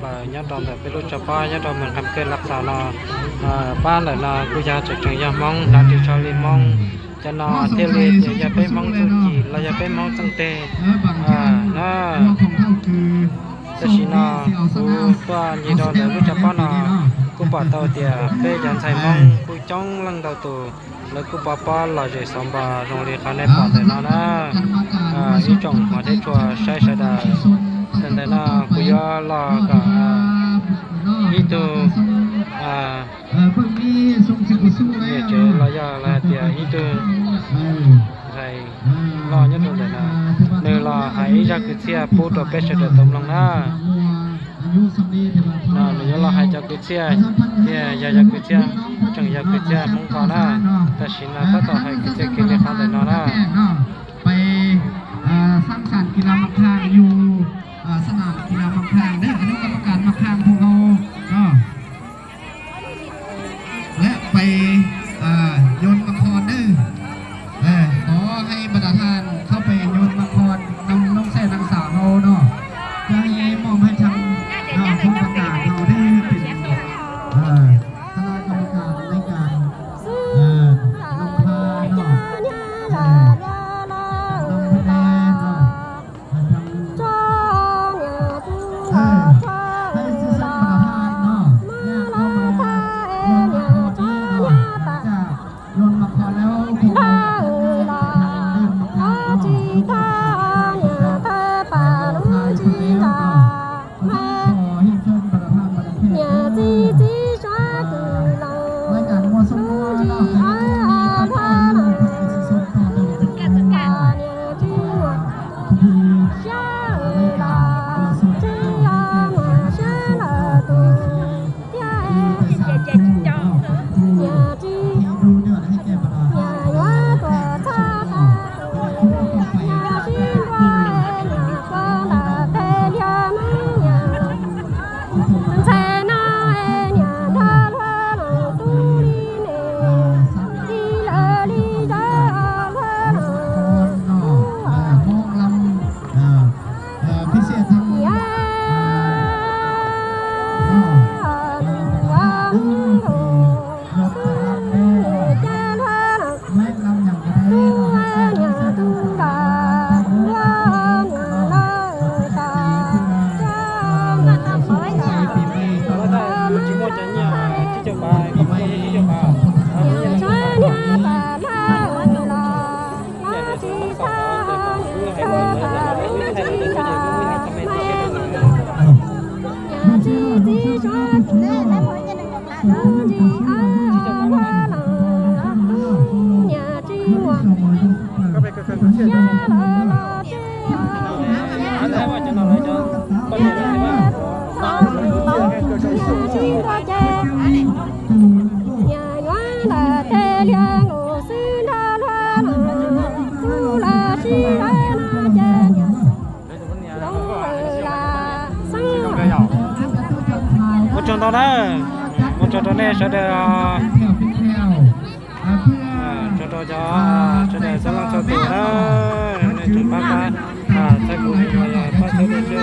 Lawm nyob rau ntawm peb lub tshav pob nyob rau Moos Qas Kawg Laj Xas no, pab ntawm no kuj yog tseem tseem yog Hmoob hnav ris tsho li Hmoob. Cov no thiaj li tias yog peb Hmoob txuj ci los yog peb Hmoob txheej teg na. Tam sim no kuv tuaj ncig rau ntawm lub tshav pob no, kuj pom tau tias peb cov ntxhais Hmoob kuj coob leej ntau tus, lawv kuj pov pob lom zem xov npos zoo li qhov nej pom ntawm no na. Ib tsoom hmov thiab tshua saib sawv daws, ntawm no kuv yuav los kom ib tug niam tsev los yog los hais tias ib tug ntxhais loj nyob rau ntawm no, nws los hais ib zaj kwv txhiaj pub rau peb sawv daws tau mloog na. No nws yuav los hais cov kwv txhiaj, thiaj yog cov kwv txhiaj, tseem yog kwv txhiaj Hmoob ko na. Tam sim no tab tom hais kwv txhiaj kiag li qhov ntawm no na. ไปสร้างสรรค์กีฬามังคลาอยู่สนามกีฬามังคลาเด้อ อนุกรรมการมังคลาพวกเราเนาะ และไปโยนมังกรเด้อ ขอให้บรรดาท่านเข้าไปโยนมังกรนำน้องแซ่นางสาวเราเนาะ เพื่อให้มอบให้ทางผู้ประกาศเราได้เป็นคณะกรรมการในการนำพาเนาะนำคะแนนเนาะ ให้ซื่อสัตย์ปรารถนาเนาะเนี่ยเข้ามาลงละครนี้เนาะหลังจากลงละครแล้วคงจะเล่นละครเนาะทุกคนจะไปลงไทยคนเดียวเนาะ ขอเรียนเชิญประธานประเทศเด้อรายการมั่วซั่วมั่วเนาะ ใครยังไม่มีก็ได้เลย เพื่อจะส่งต่อไปถึงคุณลุงเนาะ ที่รายการมั่วซั่วเนาะ ที่เกิดมาชื่อสุดเนาะ ตัวสีที่เป็นสามคู่เนาะ เป็นคู่ที่ดูเดือดให้แก่บรรดาท่านเนาะ แข่งกันสุดเนาะ Ua tsaug ntau na, ua tsaug rau nej sawv daws, tsaug rau cov sawv daws txhua leej txhua tus na, nej tseem pab pab, txhawb kuv, pab txhawb kuv.